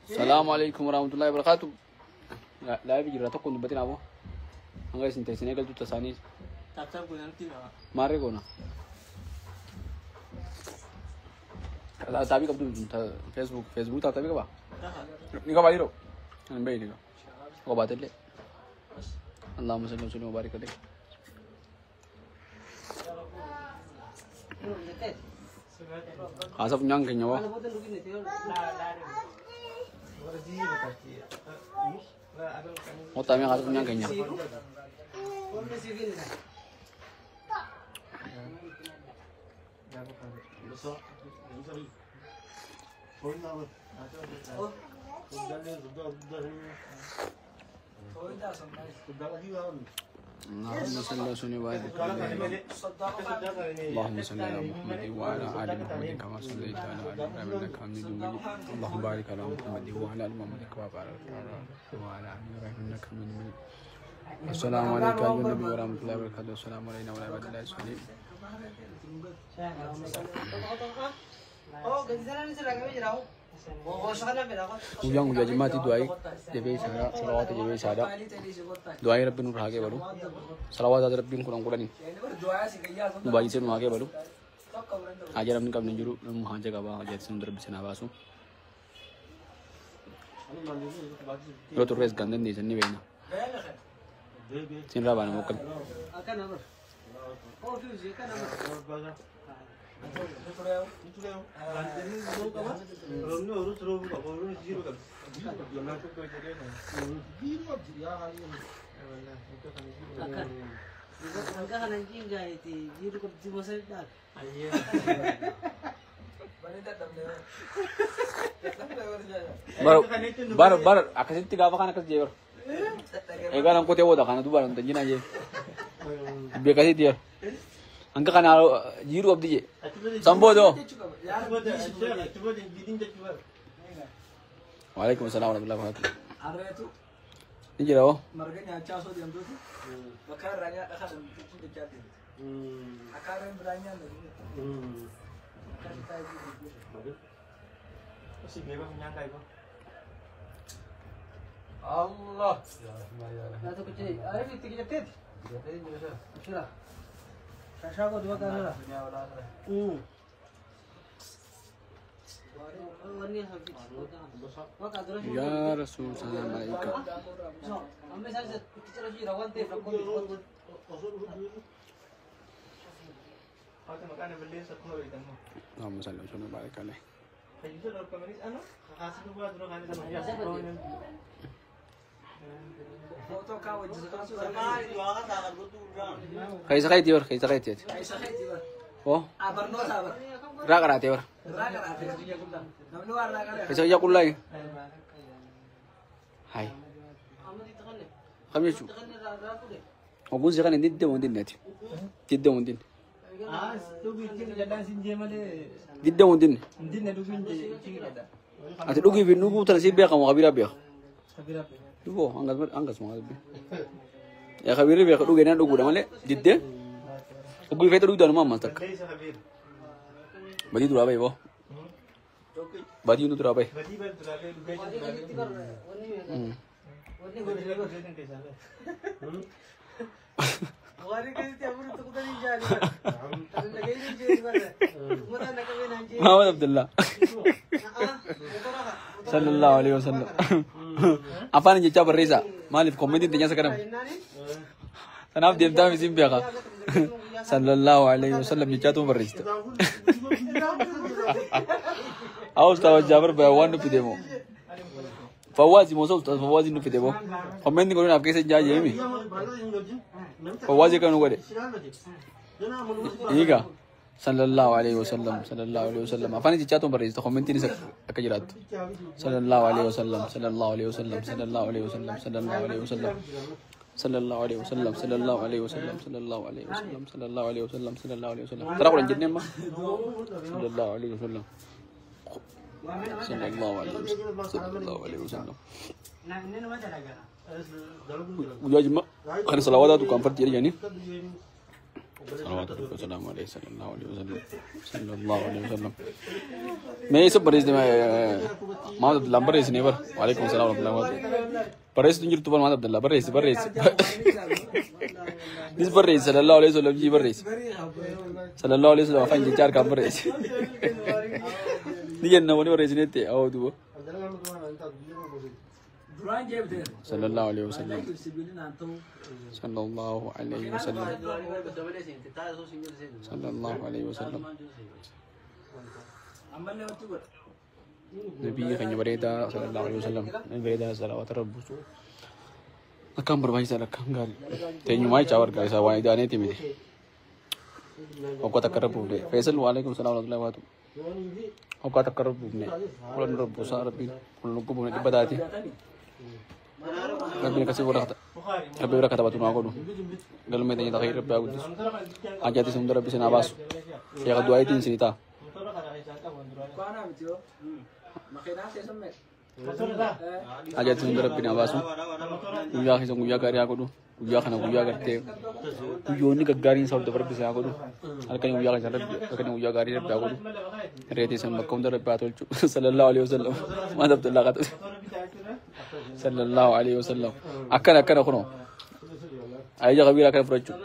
Salaamu alaikum warahmatullahi wabarakatuh. Live jirra tokko dubbatin aboo. Hanga isin teessinee galtu tasaanii. Maarree goona. Taabii qabdu Facebook Facebook taabii qaba. Ni qaba yeroo. Hin beekni qaba. Qabaatellee. Allahumma salli wa sallim wa barik alayhi. Haasa funyaan keenya waa. Motamee haasa funyaan keenya. اللهم صل وسلم وبارك عليه. اللهم صل على محمد وعلى ال محمد كما صليت على ال ابراهيم انك حميد مجيد. اللهم بارك على محمد وعلى ال محمد كما باركت على وعلى ال ابراهيم انك حميد مجيد. السلام عليك يا النبي ورحمه الله وبركاته. السلام علينا وعلى عباد الله الصالحين. Guyyaan guyyaa jimmaatti du'aayii jabeessaadha. Salawaata jabeessaadha. Du'aayii rabbiin nurraa haa qeebalu. Salawaata rabbiin kudhan kudhanii nu baay'isee nu haa qeebalu. Haja namni qabne jiru namni haja qaba. Haja isin rabbi isin haa baasu. Yoo turrees kan dandeessan ni beekna. Isin irraa baana mokkal. Bar bar akkasitti gaafa kana akkas jee bar. Egaa nan qotee booda kana duuba nan tajjina jee. Beekasitti bar. Hanga kana jiru abdi jee. San booda. Waalaikum salaam warahmatullahi wabarakatuh. Ni jira hoo? Marga nyaachaa osoo deemtuuti bakka irraa nyaadha kan jechaa deemti. Akka harreen biraa nyaanna Allah. Ya Rasul salam alaika. Allahumma salli wa sallim wa barik alayhi. Keessa keetii bar keessa keetii. Oh. Irraa qaraatee bar. Keessa kiyya qullaa. Hai. Kam jechuun? Ogguun si kana didde moo dinneeti? Didde moo dinne? Didde moo dinne? Ati dhugii fi dhuguu tana si beekamu kabiraa beeka. Dhugoo hangas moo dubbi. Yaa kabirri beeka dhugee naan dhuguudha malee diddee. Ogguu feete dhuguu daanuma ammas takka. Badii duraa bahi boo. Badii hundi duraa bahi. Muhammad Abdullah. Sallallahu alaihi wasallam. Afaan jechaa barreessaa. Maaliif kommentiin teenyaa sakanam? Kanaaf deemtaa isin beeka. Sallallahu alaihi wasallam jechaa tuma barreessita. Haa ustaaz Jaafar waan nuuf fide moo? Fawwazi moo ustaaz Fawwazi nuuf fide moo? Kommentiin godhuun af keessa jaa jeemi. Fawwazi kan nu godhe. Egaa sallallahu alaihi wasallam sallallahu alaihi wasallam afaan jechaa tuma barreessita kommentiin isa akka jiraattu. Sallallahu alaihi wasallam sallallahu alaihi wasallam sallallahu alaihi wasallam sallallahu alaihi wasallam sallallahu alaihi wasallam sallallahu alaihi wasallam sallallahu alaihi wasallam sallallahu alaihi wasallam sallallahu alaihi wasallam. Tara kudhan jennee amma sallallahu alaihi wasallam sallallahu alaihi wasallam sallallahu alaihi wasallam. Guyyaa jimma kana salawaataatu kan farti jedhanii Salawaatu rabbi wasalaamu alayhi sallallahu alayhi wasallam sallallahu alayhi wasallam. Mee isa barreessine Maamad Abdullah barreessine bara. Waalaikum salaam wa rahmatullahi wa barakatuh. Barreessitu hin jirtu bara Maamad Abdullah barreessi barreessi. Nis barreessi sallallahu alayhi wasallam jii barreessi. Sallallahu alayhi wasallam afaan jechaa harkaan barreessi. Ni jenna wani barreessinetti awwa duuba. Sallallahu alayhi wasallam. Sallallahu alayhi wasallam. Sallallahu alayhi wasallam. Nabiyyi keenya bareedaa sallallahu alayhi wasallam. Nabi bareedaa salawaata rabbuusu. Akkaan barbaachisaadha akkaan gaarii. Teenyumaa jechaa bargaa isaa waan idaaneeti miti. Waggaa takka rabbuufne. Faisal waalaikum salaam wa rahmatullahi wa barakatuh. Waggaa takka rabbuufne. Fuula nu rabbuusaa rabbiin fuula nu gubuufne dhibba taati. Rabbiin akkasii bira rabbi bira katabatu naa godhu. Galmee teenya ta'ee rabbi haa guddisu. Hajjaati hunda rabbi isin haa baasu. Sheekha du'aayitiin isinii ta'a. Hajjaati hunda rabbi naa baasu. Guyyaa keessa guyyaa gaarii haa godhu. Guyyaa kana guyyaa gartee guyyoonni gaggaariin isaa hunda rabbi isin haa godhu. Halkanii guyyaa keessa rabbi halkanii guyyaa gaarii rabbi haa godhu. Reetii san bakka hunda rabbi haa tolchu. Sallallahu alayhi wasallam. Maal Abdullaa qatu. Sallallahu alayhi wasallam. Akkana akkana kunoo. Ajaja kabiira akkana fudhachuu.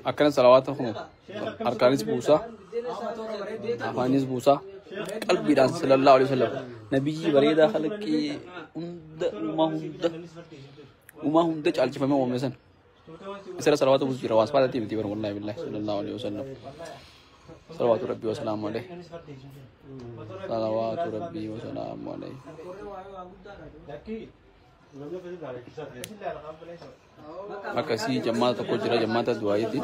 Akkana salawaata kunoo. Harkaanis buusaa. Afaanis buusaa. Qalbiidhaan sallallahu alayhi wasallam. Nabiyyi bareedaa kalaqee hunda uumaa hunda uumaa hunda caalchifamee uumame san. Isara salawaata buusu jira waas faatatii miti bara wallahi billahi sallallahu alayhi wasallam. Salawaatu rabbi wa salaamu alayhi. Salawaatu rabbi wa salaamu alayhi. Akkasii jammaata tokko jira jammaata du'aayiiti.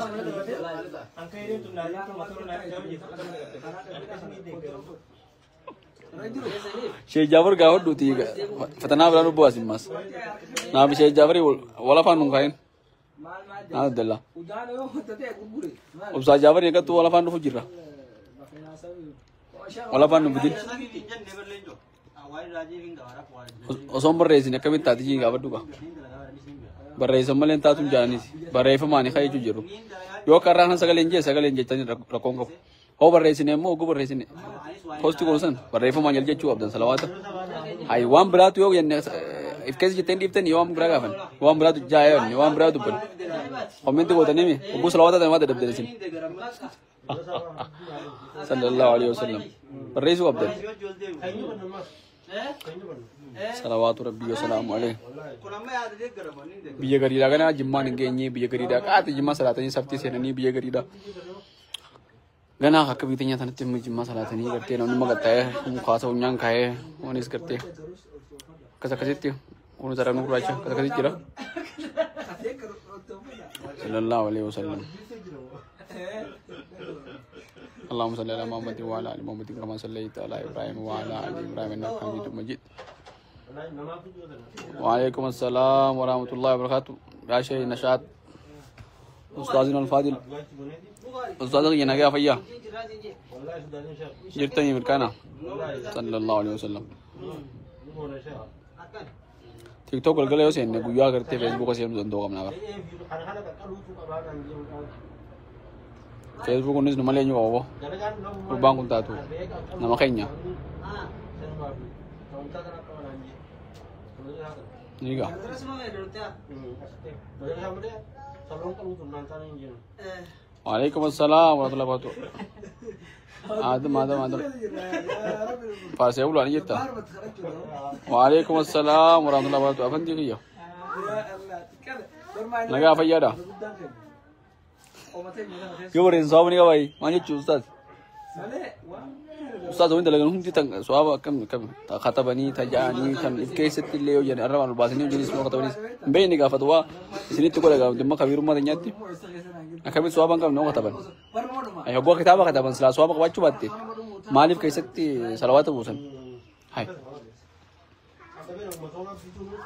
Sheekh Jaafar gaafadhuuti fatanaa biraan obbo Asimmaas. Naaf Sheekh Jaafarii wal afaan nun kaayin. Naa Abdallaa. Obsaa Jaafarii akkattuu wal afaan dhufu jirra. Wal afaan nu fidin. Osoo hin barreessine akkamitti taati jii gaafadhu gaa. Barreessan malee hin taatu hin jaalanis. Barreeffamaani ka'ee jiru. Yoo karraa kan sagaleen jee sagaleen jettanii rakkoon qabu. Hoo barreessine immoo oguu barreessine poosti goon san barreeffamaan jal jechuu qabdan salawaata. Hayi waan biraatu yoo jenne if keessa jettanii dhiiftanii yoo waan biraa gaafan waan biraatu jaaya jenne waan biraa dubban. Kommenti gootanii mi oguu salawaata ta'e waan dadhabdan isin. Sallallahu alayhi wasallam. Barreessuu qabdan. Salawaatu rabbii wa salaamu alayhi. Biyya gariidhaa kana jimmaan hin geenye biyya gariidhaa qaati jimmaa salaatanii saftii seenanii biyya gariidhaa. Ganaa akka biyya teenya tanatti immoo jimmaa salaatanii gartee namni magattaa'ee mukaasa funyaan kaa'ee wanis gartee akkas akkasitti kun sarara gurraacha akkas akkasitti jira. Sallallahu alayhi wasallam. اللهم صل على محمد وعلى ال محمد كما صليت على ابراهيم وعلى ال ابراهيم انك حميد مجيد. وعليكم السلام ورحمة الله وبركاته. يا شيخ نشاط أستاذنا الفاضل أستاذ ينقى فيا جرتني مركانا صلى الله عليه وسلم. تيك توك galgala yoo seenne guyyaa gartee feesbuuka seenuu danda'u qabna bara. Feesbuuk kunis nu malee eenyu qaba gurbaan kun taatu nama keenya. Ni egaa. Waalaikum assalam warahmatullahi wabarakatuh. Adam Adam Adam. Faasee bulaa ni jirta. Waalaikum assalam warahmatullahi wabarakatuh. Afan kiyya. Nagaa fayyaadha. Yoo barreessan sababa ni qabaayii maal jechuu ustaaz? Ustaaz wanti dalagan hundi tan sababa akkam akkam katabanii taja'anii kan if keessatti illee yoo jedhan arrabaan ol baasanii hojii isuma katabaniis hin beekne gaafatu waa isinitti godha gaafatu dhimma kabiirummaa teenyaatti akkamitti sababa hin qabne kataban. Ay hoggoo kitaaba kataban silaa sababa qabaachuu baatte maaliif keessatti salawaata buusan? Hay.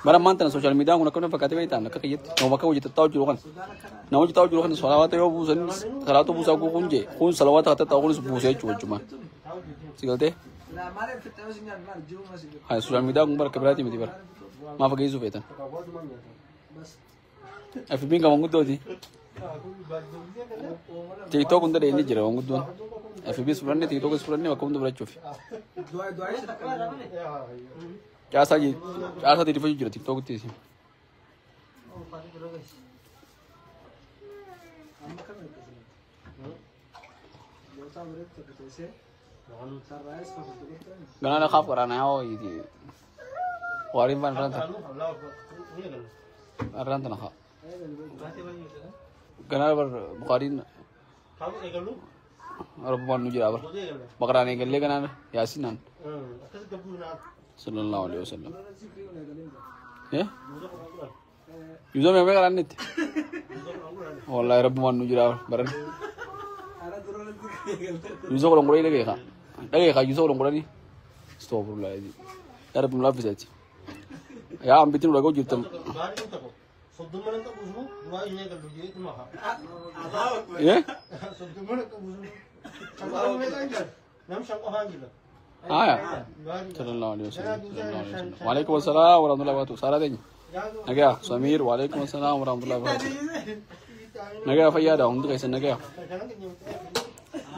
Bara ammaan tana sooshaal miidiyaan kun akkamitti fakkaatee beektaan akka kiyyatti nama bakka hojii tattaa'u jiru kan nama hojii taa'u jiru kan salawaata yoo buusan salawaata buusaa kun jee kun salawaata tattaa'u kunis buusee jechuudha jechuudha. Si galtee? Hay sooshaal miidiyaan kun bara akka biraatii miti bara. Maaf fageessuu feetan? FB'n kan manguddooti. TikTok hunda dheenye jira manguddoon. FB's fudhanne TikTok's fudhanne bakka hunda fudhachuuf. Caasaa caasaa diriirfachuu jira TikTok'tti. Ganaa kaaf qaraana yaa ho'iiti. Waariin faan irraan tana. Irraan tana haa. Ganaa bar Bukaariin Rabbumaan nu jira bar. Baqaraan eegallee ganaa Yaasinaan. Sallallahu alaihi wasallam. Eh? Yuuzoo meeqa qaraan itti? Wallahi Rabbumaan nu jira baran. Yuuzoo godhan godhanii dhagee kaa. Dhagee kaa yuuzoo godhan godhanii. Astaghfirullah. Yaa Rabbi nu laaffiseeti. Yaa ambitiin nu dhaga'u jirtan. Eh? Aya. Sallallahu alaihi wasallam. Sallallahu alaihi wasallam. Waalaikum assalam warahmatullahi wabarakatuh. Sara teenya. Nagaa Samir waalaikum assalam warahmatullahi wabarakatuh. Nagaa fayyaadha hundi keessan nagaa.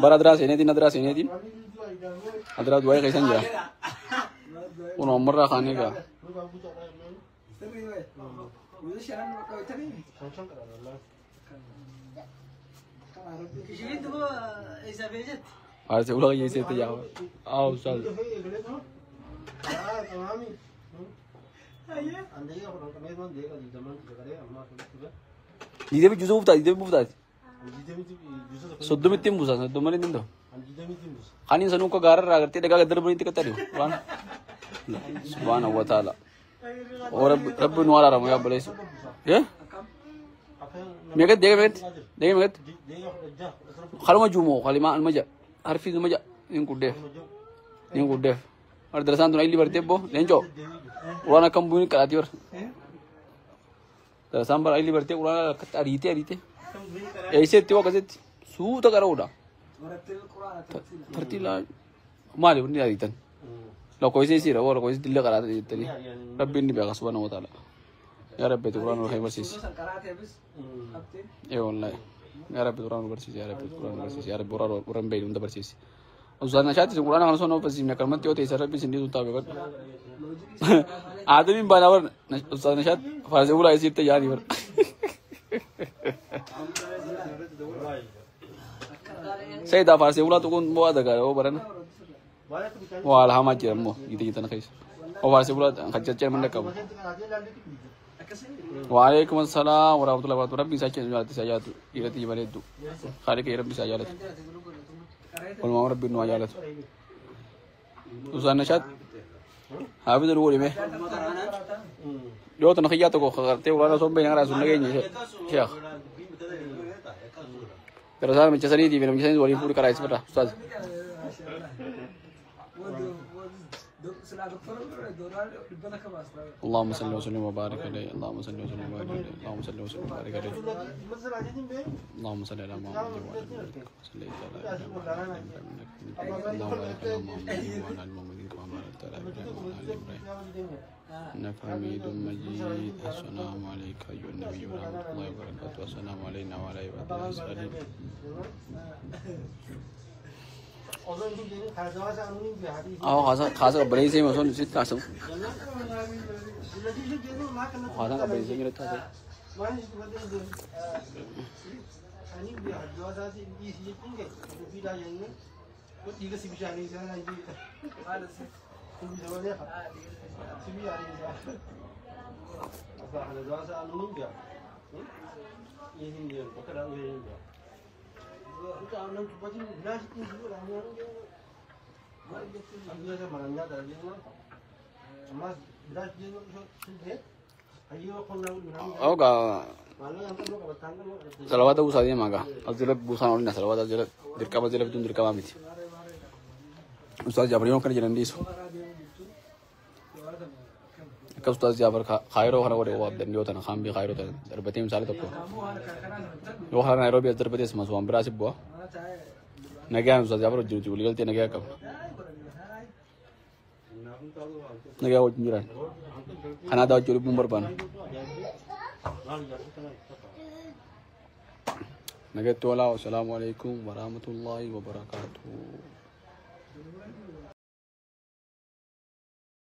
Bara adiraa seeneetiin adiraa seeneetiin. Adiraa du'aa keessan jira. Kun ammarraa kaanee gaa. Parece ulo que se te llama. Ah, ustaz. Dide juzu bufta, dide bufta. Soddomitti hin buusan, soddomani hin danda'u. Kaniin sanuu akka gaararraa agartee dhagaa gad darbanii itti qaxxari'u. Quraan. Subhaanahu wa ta'ala. Oo Rabbi Rabbi nu araaramu yaa obboleessu. Eh? Meeqatti deega meeqatti? Deega meeqatti? Kaluma juumoo kalimaa alma ja'a. Harfi numa ja'a. Niin guddeef. Niin guddeef. Warra darasaan tun ayilii bartee boo leencoo. Quraan akkam bu'uun qaraati warra. Darasaan bara ayilii bartee quraan akkatti ariitee ariitee. Eeyseetti waa akkasitti suuta qara'uudha. Tartiila maali wanni ariitan? Lakkoofsa isiidha waa lakkoofsa dillee qaraata jettanii. Rabbiin ni beeka subhaanahu wa ta'ala. Yaa Rabbi ati quraan nu barsiisi. Ee wallahi. Yaa Rabbi quraan nu barsiisi. Yaa Rabbi quraan nu barsiisi. Yaa Rabbi quraan beeylu hunda barsiisi. Ustaaz Nashaatti isin quraana kana osoo nama barsiifne akkanumatti yoo ta'e isa Rabbi isin dhiisuun taa'e beekadhu. Aadamiin baanaa bar Ustaaz Nashaatti faarsee bulaa isiitti yaanii bar. Sayyidaa faarsee bulaa tuquun bu'aa dagaa yoo barana. Waa alhamaa jira immoo gita gitana keessa. Oo faarsee bulaa kan caccee mana qabu. Waalaikum assalam warahmatullahi wabarakatuh. Rabbi isaa keessa jaalatu isaa jaalatu dhiiratti bareeddu. Khaliqa Rabbi isaa jaalatu. Walumaa Rabbi nu haa jaalatu. Ustaaz Nashaat Hafiza nu godhime. Dhiyoo tana kiyyaa tokko gartee quraana osoo hin beekne karaa sun nageenye sheekh. Gara namicha saniitii fi namicha saniitii waliin fuudhi karaa isirra ustaaz. اللهم صل وسلم وبارك عليه اللهم صل وسلم وبارك عليه اللهم صل وسلم وبارك عليه اللهم صل على محمد وعلى ال محمد كما صليت على ابراهيم وعلى ال ابراهيم انك حميد مجيد اللهم بارك على محمد وعلى ال محمد كما باركت على ابراهيم وعلى ال ابراهيم انك حميد مجيد. السلام عليك ايها النبي ورحمه الله وبركاته. السلام علينا وعلى عباد الله الصالحين. أو خاصة خاصة قبلي سي مسون سيت كاسم خاصة قبلي سي ميرتا سي Oga salawaata buusaa deemaa gaa as jala buusaan olina salawaata as jala dirqama jala bituun dirqama miti. Ustaaz Jaafar yoo akkana jedhan dhiisu. Akka Ustaaz Jaafar Kaayiroo kana godhe waa abdan dhiyoo tana kaambii Kaayiroo tana darbatee misaala tokko. Yoo karaa Naayiroobii as darbatees mas waan biraa si bu'a. Nagaan Ustaaz Jaafar wajjin nuti waliigaltee nagaa qabna. Nagaa wajjin jiran. Kanaa daawwachuu dhibbuun barbaanna. Nagatti oolaa. Wassalaamu alaikum warahmatullaahi wabarakaatuh.